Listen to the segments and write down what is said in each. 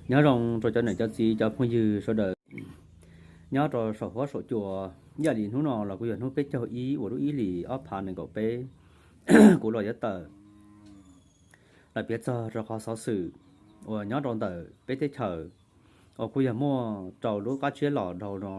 Nyob zoo rau cov niam cov txiv cov phooj ywg sawv daws nyob rau saum huab saum cua. Ib yam li hnub no los kuj yog hnub peb caug ib uas lub ib hlis ob phav nees nkaum peb, kuv los yuav tawm los piav txog rau qhov xov xwm uas nyob rau ntawm peb teb chaws uas kuj yog muaj rau lub qab tshiab los dhau no.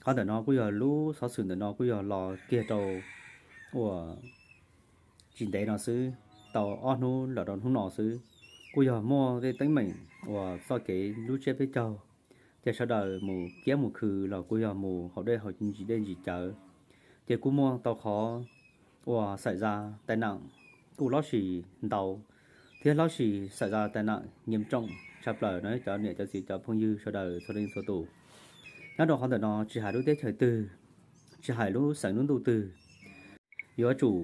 Qhov ntawm no kuj yog lub xov xwm ntawm no kuj yog los kiag rau uas tsis ntev no xwb, tau ob hnub los rau hnub no xwb. Kuj yog muaj tej teeb meem uas txoj kev lub tsiab peb caug, ces sawv daws mus kiab mus khw los kuj yog mus haus dej haus ntsis dej ntsis cawv, ces kuj muaj tau qhov uas xaim za tai nam kuj hlob sis ntau, thiab hlob sis xaim za tai nam nyiam tsoom tshaj plaws no cov niam cov txiv cov phooj ywg sawv daws txhua leej txhua tus. Nyob rau qhov ntawm no tsis hais lub teb chaws twg, tsis hais lub xeev lub ntuj twg, yuav tsum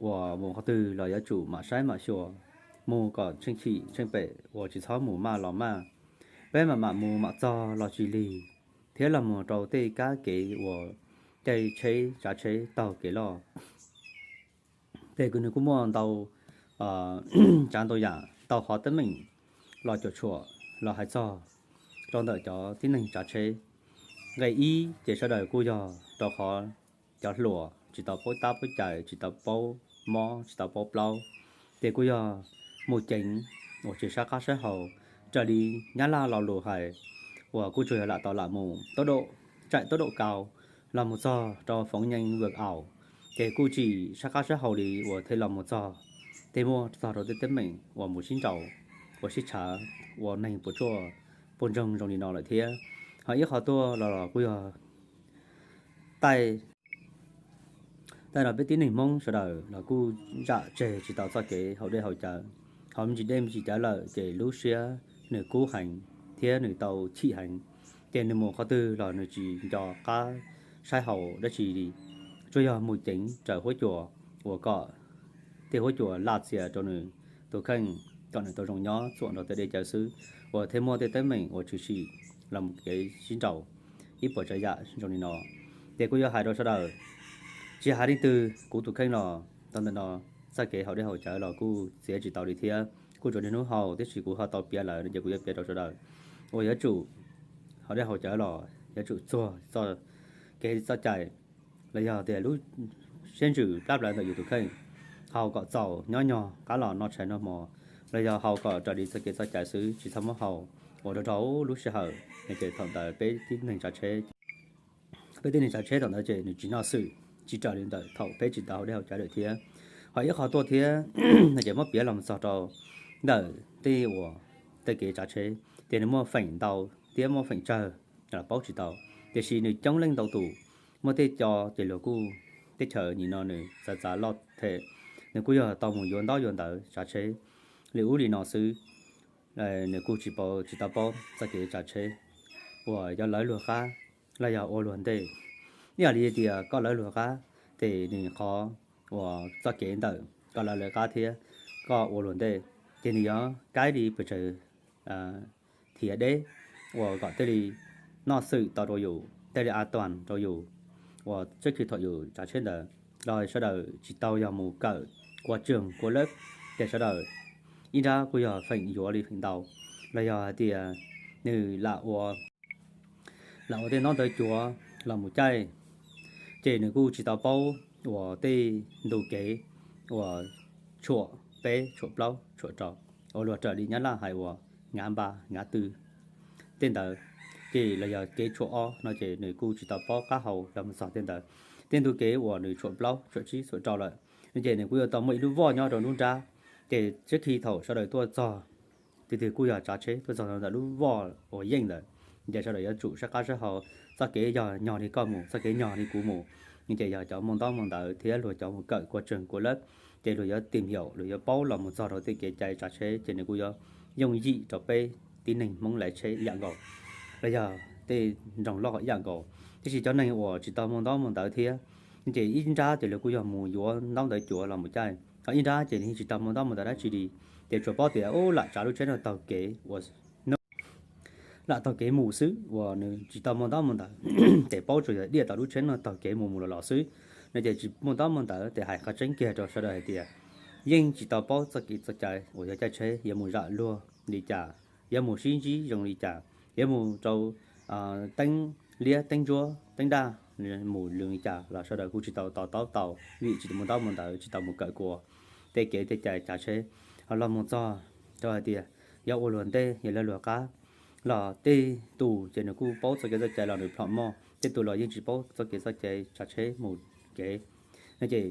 uas mus qhov twg los yuav tsum mam saib mam xyuas, mus kom tsheej chim tsheej pem uas tsis txhob mus maj los maj. Peb mam mam mus mam txog los tsis lig, thiab los mus rau tej kab kev uas caij tsheb tsav tsheb taug kev loj. Ces nws kuj muaj ntau tsav ntau yam ntau qhov teeb meem los cuam tshuam los hais txog rau ntawm cov tib neeg tsav tsheb. Nqe ib ces sawv daws kuj yog rau qhov cov hluas tsis tau paub tab paub cai, tsis tau paub mob, tsis tau paub plaub, ces kuj yog mus ceev uas tsis saib qab saib hau, raws li Nyab Laj lo lus hais uas kuj tsuas yog lam tau lam mus tốc độ chạy, tốc độ cao los mus txog rau phóng nhanh vượt ẩu, ces kuj tsis saib qab saib hau li uas thiaj los mus txog, thiaj muaj txog rau tej teeb meem uas mus sib nraus, uas sib tshav, uas neeg puas tsuaj puas ntsoog zoo li no lawm thiab. Ho ib qhov tuaj los los kuj yog taij taij no peb tib neeg Hmoob sawv daws los kuj zam tseg tsis tau txoj kev haus dej haus cawv, haus me ntsis dej me ntsis cawv lawm ces lub siab nws kub heev thiab nws tau chim heev, ces nws mus qhov twg los nws tsis nco qab saib hau dab tsi li, tsuas yog mus ceev raws huab cua uas kom tej huab cua laj txias rau nws tus kheej kom nws tau zoo nyob txuam nrog tej dej cawv xwb, uas thiaj muaj tej teeb meem uas tshwm sim los mus kev sib nraus ib puas tsav yam zoo li no. Ces kuj yuav hais rau sawv daws, tsis hais leej twg, kuv tus kheej los tau ntawm no, txoj kev haus dej haus cawv los kuj txiav tsis tau li thiab, kuj tsuas niaj hnub haus, tiam sis kuv ho tau piav lawm no ces kuv yuav piav rau sawv daws uas yuav tsum haus dej haus cawv los yuav tsum txuag txoj kev txoj cai, los yog tias lub siab ntsws plab plawv ntawm yus tus kheej, haus kom txaus nyob nyog qab los noj tshais noj hmo, los yog haus kom raws li txoj kev txoj cai xwb, tsis txhob muab haus uas rau rau lub sij hawm no ces thaum ntawd peb tib neeg tsav tsheb peb tib neeg tsav tsheb thaum ntawd ces nws tsis noj xwm, tsis raws li ntawm thaum peb tsis tau haus dej haus cawv lawm thiab. Ho ib qhov tuaj thiab no ces muab piav los txog rau ntawm tej uas tej kev tsav tsheb ces nws muaj feem ntau thiab muaj feem tsawg los paub tsis tau, tiam sis nws coob leej ntau tus, muaj tej co ces luag kuj, teb chaws nim no nws txav txav loj them, nws kuj yog tau mus yuav ntaub yuav ntawv tsav tsheb li ub li no xwb. Nws kuj tsis tsis tau paub txoj kev tsav tsheb uas yog lawv luag qab los yog ua luag ntej. Ib yam li tias koj lawv luag qab, ces nws qhov uas txoj kev ntawm koj lawv lawv qab thiab koj ua luag ntej, ces nws yuav kaib li pes tsawg thiav deb uas kom thiaj li noj xwm tau rau yus, thiaj li an toàn rau yus uas txoj kev thaum yus tsav tsheb ntawd. Los sawv daws tsis tau yog mus kawm kua tseem kua lab, ces sawv daws ib nrab kuj yog feem yuav li feem ntau, los yog hais tias nws lam ua lam ua tej ntaub ntawv cuav los mus caij, ces nws kuj tsis tau paub uas tej ntu kev uas tshuam peb tshuam plaub tshuam rau, uas luag raws li Nyab Laj hais uas ngã ba ngã tư tej ntawd, ces los yog kev tshuam ob no ces nws kuj tsis tau paub qab hau los mus txog tej ntawd. Tej ntu kev uas nws tshuam plaub tshuam tsib tshuam rau lawm, ces nws kuj yuav tau muaj ib lub voj nyob rau nruab nrab, ces txhiab khi thaum sawv daws tuaj txog, twg twg kuj yog tsav tsheb tuaj txog ntawm lub voj uas yeej ntawd, ces sawv daws yuav tsum saib qab saib hau, txoj kev yog nyog li koj mus, txoj kev nyog li kuv mus, ces yog cov muaj ntaub muaj ntawv thiab luag cov mus kawm kua tseem kua lab, ces luag yuav tìm hiểu, luag yuav paub los mus txog rau tej kev cai tsav tsheb, ces nws kuj yuav yooj yim rau peb tib neeg Hmoob laiv tsheb ib yam nkaus, los yog tej nroog loj ib yam nkaus. Tiam sis cov neeg uas tsis tau muaj ntaub muaj ntawv thiab, ces ib nrab ces luag kuj yog mus yuav ntaub ntawv cuav los mus caij, ho ib nrab ces nws tsis tau muaj ntaub muaj ntawv dab tsi li, ces tsuas paub tias ub lam tsav lub tsheb no taug kev uas lam taug kev mus xwb uas nws tsis tau muaj ntaub muaj ntawv, ces paub tsuas yog diaj tau lub tsheb no taug kev mus mus los los xwb, no ces tsis muaj ntaub muaj ntawv. Ces hais qhov tseeb kiag rau sawv daws hais tias yeej tsis tau paub txoj kev txoj cai uas yog caij tsheb yuav mus zam luag li cas, yuav mus sib ntsib zoo li cas, yuav mus rau teeb liab teeb ntsuab teeb daj mus zoo li cas los sawv daws kuj tsis tau to taub tau, vim tsis tau muaj ntaub muaj ntawv, tsis tau mus kawm kuas tej kev tej cai tsav tsheb. Ho los mus txog rau hais tias yuav ua luag ntej yuav lawv luag qab los tej tus ces nws kuj paub txoj kev txoj cai los nws plhom moj, tej tus los yeej tsis paub txoj kev txoj cai tsav tsheb mus kev. No ces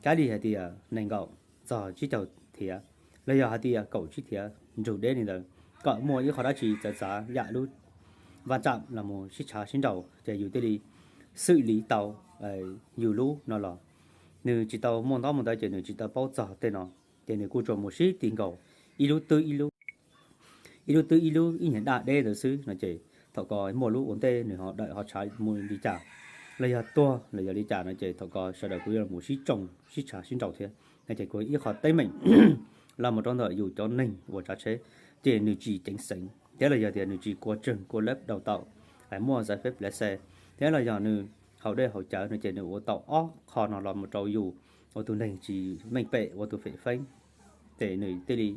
kab li hais tias nees nkaum txog tsib caug thiav los yog hais tias kaum tsib thiav nrug deb li ntawd, kom muaj ib qho dab tsi txawv txav yam lub vaj tsam los mus sib tshav sib nraus ces yus thiaj li xwm li tau yus lub no los. Nws tsis tau muaj ntaub muaj ntawv ces nws tsis tau paub txog tej no, ces nws kuj tsuas mus sib tig nkaus ib lub twb ib lub, ib lub twb ib lub ib nyuag daj deb ntawd xwb no ces thaum ko muaj lub ua ntej nws ho dawm ho tshav mus li cas los yog tuag los yog li cas no ces thaum ko sawv daws kuj yuav mus sib tsoo sib tshav sib nraus thiab no ces kuj ib qho teeb meem los mus rau ntawm yus cov neeg uas tsav tsheb ces nws tsis ceev xeev thiab los yog tias nws tsis kua tseg kua lab đào tạo, muaj giấy phép lái xe thiab los yog nws haus dej haus cawv no ces nws ua tau ob qho no los mus rau yus ua tus neeg tsis meej pem ua tus fem feeb, ces nws thiaj li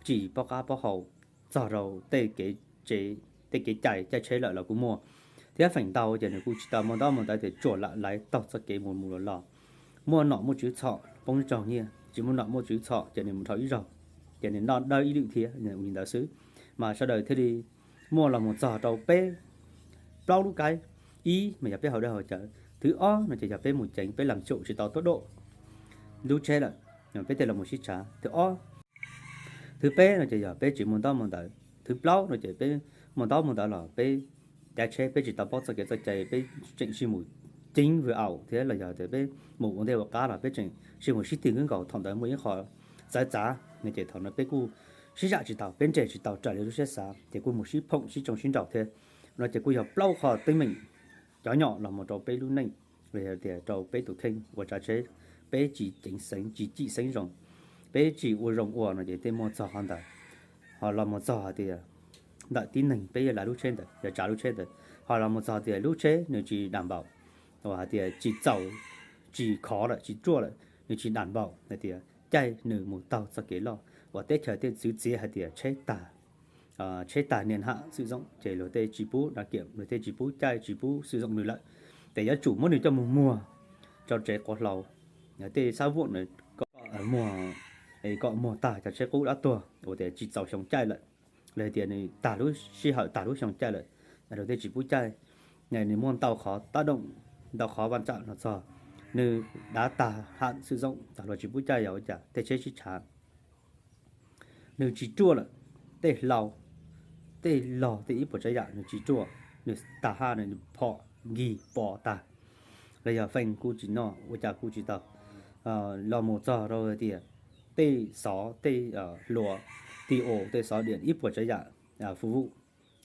tsis paub qab paub hau txog rau tej kev tsev, tej kev cai caij tsheb lawm los kuj muaj. Thiab feem ntau ces nws kuj tsis tau muaj ntaub muaj ntawv tias tsuam lam laiv taug txoj kev mus mus los los. Muaj nom muaj tswv txhom poob ib zaug nyiaj, tsis muaj nom muaj tswv txhom ces nws mus dhau ib zaug, ces nws noj dawb ib lwm thiab li ntawd xwb. Mas sawv daws thiaj li muaj los mus txog rau peb plaub lub kaib. Ib mas yog peb haus dej haus cawv, thib ob no ces yog peb mus ceev peb lam xyum tsis tau tuaj dam lub tsheb lawm, peb thiaj los mus sib tshav. Thib ob, thib peb no ces yog peb tsis muaj ntaub muaj ntawv, thib plaub no ces peb muaj ntaub muaj ntawv los peb caij tsheb peb tsis tau paub txoj kev txoj cai, peb tseem sib mus ceev vwm aum thiab los yog tias peb mus ua ntej ua qab los peb tseem sib mus sib tig nkaus, thaum ntawd muaj ib qho txawv txav no ces thaum no peb kuj sib zam tsis tau, peb nres tsis tau raws li lub siab xav ces kuj mus sib phoom sib tsoo sib nraus thiab. No ces kuj yog plaub qho teeb meem cov nyom los mus rau peb lub neej los yog tias rau peb tus kheej uas tsav tsheb, peb tsis ceev xeev tsis cim xeeb zoo, peb tsis ua zoo ua no ces thiaj muaj txog qhov ntawd. Ho los mus txog hais tias ntawm tib neeg peb yuav lav lub tsheb ntawd yuav tsav lub tsheb ntawd, ho los mus txog tias lub tsheb nws tsis dam npaum, uas hais tias tsis txaus, tsis khov lawm tsis ruaj lawm, nws tsis dam npaum hais tias caij nws mus taug txoj kev loj uas teb chaws tej txwv txiav hais tias tsheb tag, tsheb tag niam ham xwm zoo ces luag tej tsis pub da kiam, luag tej tsis pub caij tsis pub xwm zoo nws lawm, ces yuav tsum muab nws coj mus muag rau tsev quav hlau, tej xab vuam kom muag, kom muag tag cov tsheb qub dab tuag uas tias tsis txaus xyoo caij lawm, los tias nws tag lub sij hawm tag lub xyoo caij lawm, luag tej tsis pub caij. Nws muaj ntau qhov tab doom, ntau qhov vaj tsam los txog, nws dav tag ham xwm zoo tag luag tsis pub caij yog ua cas tej tsheb sib tshav, nws tsis ruaj lawm, tej hlau, tej log tej ib puas tsav yam nws tsis ruaj, nws tag ham nws phom nkig pov tag, los yog feem kuj tsis noj ua cas kuj tsis tau. Los mus txog rau tias tej xov tej hluas, ti u tej xov diam ib puas tsav yam, fuv vum,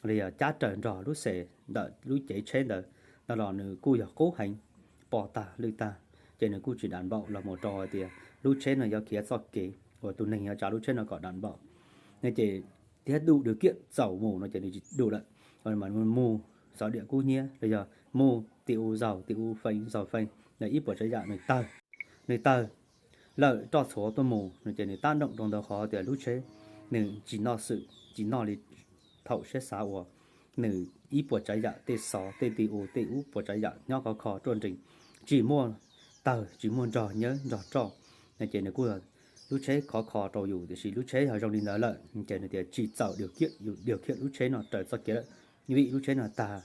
los yog cab raws nrog lub xes ntawm lub cev tsheb ntawd no los nws kuj yog qub heev, pov tag lwj tag, ces nws kuj tsis dam npaum los mus rau hais tias lub tsheb no yuav khiav txoj kev uas tus neeg yuav tsav lub tsheb no kom dam npaum. No ces thiab du điều kiện txaus mus no ces nws tsis du lawm, mas mus xov diam kub hnyiab los yog mus ti u zaug ti u feem zaug feem, ib puas tsav yam nws tawg, nws tawg lawm roj txhuav tuaj mus no ces nws tab doom rau ntawd qhov tias lub tsheb nws tsis noj xwm, tsis noj li thaum siab xav uas nws ib puas tsav yam tej xov tej ti u tej ub puas tsav yam nyob khov kho ruaj nrees, tsis muaj tawg tsis muaj nrog nyawb nrog roj, no ces nws kuj lub tsheb khov kho rau yus tiam sis lub tsheb yog zoo li ntawd lawm ces nws tias tsis txaus điều kiện yus điều khiển lub tsheb no raws txoj kev lawm, vim lub tsheb no tag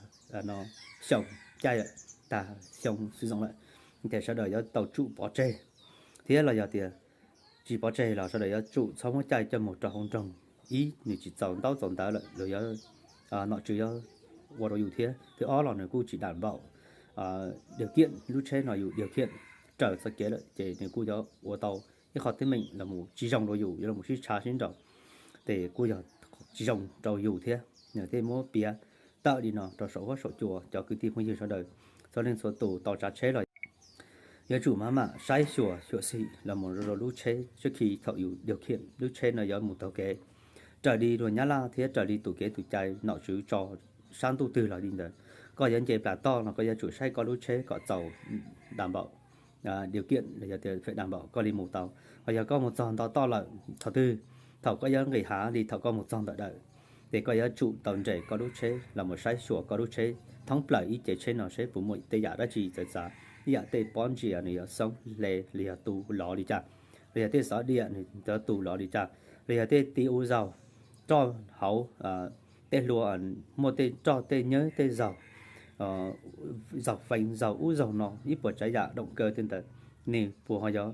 xyoo caij lawm, tag xyoo xwm zoo lawm, ces sawv daws yuav tau tsum pov tseg, thiab los yog tias tsis pov tseg los sawv daws yuav tsum txhob muab caij coj mus rau hauv nroog. Ib, nws tsis txaus ntaub txaus ntawv lawm, luag yuav, nom tswv yuav ua rau yus thiab. Thib ob los nws kuj tsis dam npaum điều kiện lub tsheb no yus điều khiển raws txoj kev lawm ces nws kuj yuav ua tau ib qho teeb meem los mus tsis zoo rau yus, yuav los sib tshav sib nraus, ces kuj yog tsis zoo rau yus thiab. Nws thiaj muab piav tawm li no rau saum huab saum cua cov kwv tij phooj ywg sawv daws, txhua leej txhua tus tau tsav tsheb los yuav tsum maj mam saib xyuas xyuam xim los mus rau lub tsheb trước khi thaum yus điều khiển lub tsheb no yuav mus taug kev. Raws li luag Nyab Laj thiab raws li tus kev tus cai nom tswv tso sab ntuj twg los li ntawd, koj yuav nce plas toj no koj yuav tsum saib koj lub tsheb kom txaus dam npaum, điều kiện los yog tias phải đảm bảo koj li mus tau. Ho yog koj mus txog nto toj lawm thaum twg, thaum koj yuav nqis hav li thaum koj mus txog ntawm dawm, Ces koj yuav tsum tau nres koj lub tsheb los mus saib xyuas koj lub tsheb thoob plaws ib cev tsheb no seb puas muaj tej yam dab tsi txawv txav, ib yam tej pob ntsias nws yuav xoob hle los yog tu lov li cas, los yog tej xov diam nws yuav tu lov li cas, los yog tej ti u zaug roj hauv, tej hlua, muaj tej roj tej nyab tej zaug, zaug fees zaug ub zaug no ib puas tsav yam doom kaw tej ntawd, nws puas ho yuav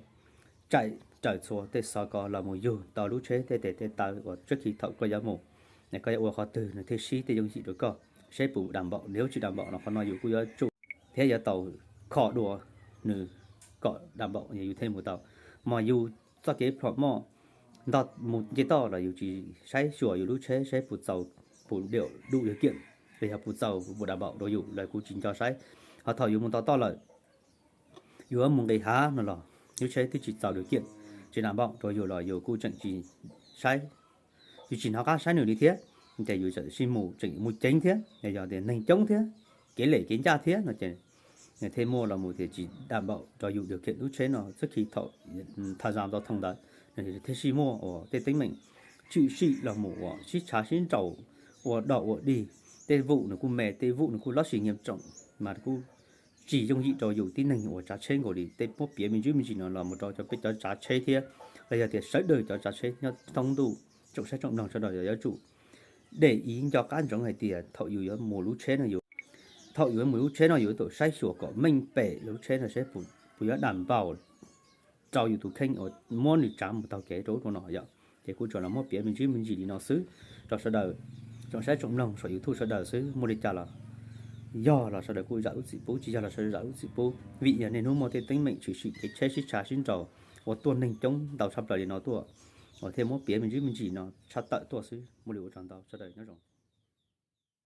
tsaim raws txhua tej xov ko los mus yug tau lub tsheb tej tes tej taw uas trước khi thaum koj yuav mus, koj yuav ua qhov twg nws thiaj sib tej yooj yim rau koj, seb puas dam npaum. Nếu tsis dam npaum no qhov no yus kuj yuav tsum thiab yuav tau kho dua nws kom dam npaum yus thiaj mus tau. Mas yus txoj kev plhom moj nto mus nce toj los yus tsis saib xyuas yus lub tsheb seb puas txaus, puas điều đủ điều kiện, los yog puas txaus puas dam npaum rau yus los kuv tsis nco saib. Ho thaum yus mus tau toj lawm, yus yuav mus nqis hav no los lub tsheb twb tsis txaus điều kiện, tsis dam npaum rau yus los yus kuj tseem tsis saib, yus tsis hnov qab saib nws li thiab, ces yus tseem sib mus tseem mus ceev thiab, yog tias neeg coob thiab, kev lem kev ncaj thiab no ces nws thiaj muaj los mus tias tsis dam npaum rau yus điều kiện lub tsheb no. Trước khi thaum, thời gian giao thông ntawd, nws thiaj sib muaj uas tej teeb meem tshwm sim los mus uas sib tshav sib nraus, ua dog ua dig, tej vum nws kuj me, tej vum nws kuj lab sim nyiam tsoom, mas kuj tsis yooj yim rau yus tib neeg uas tsav tsheb nkaus li. Tej muab piav me ntsis me ntsis no los mus rau cov peb cov tsav tsheb thiab, los yog tias sawv daws cov tsav tsheb nyob thoob ntuj, tsoom saib tsoom mloog sawv daws yuav tsum để ý nco qab ntsoov hais tias thaum yus yuav mus lub tsheb no yus, thaum yus yuav mus lub tsheb no yus yuav tsum saib xyuas kom meej pem lub tsheb no seb puas yuav dam npaum rau yus tus kheej uas muab nws tsav mus taug kev rau ub rau no yom. Ces kuv tsuas los muab piav me ntsis me ntsis li no xwb rau sawv daws tsoom saib tsoom mloog saum YouTube sawv daws xwb. Muaj li cas los yog los sawv daws kuj zam lub txim pub, tsis yog los sawv daws zam lub txim pub, vim yog niaj hnub muaj tej teeb meem tshwm sim kev tsheb sib tshav sib nraus uas tuaj neeg coob ntau tshaj plaws li no tuaj, uas thiaj muab piav me ntsis me ntsis no tshaj tawm tuaj xwb. Muaj li ua tsaug ntau, sawv daws nyob zoo.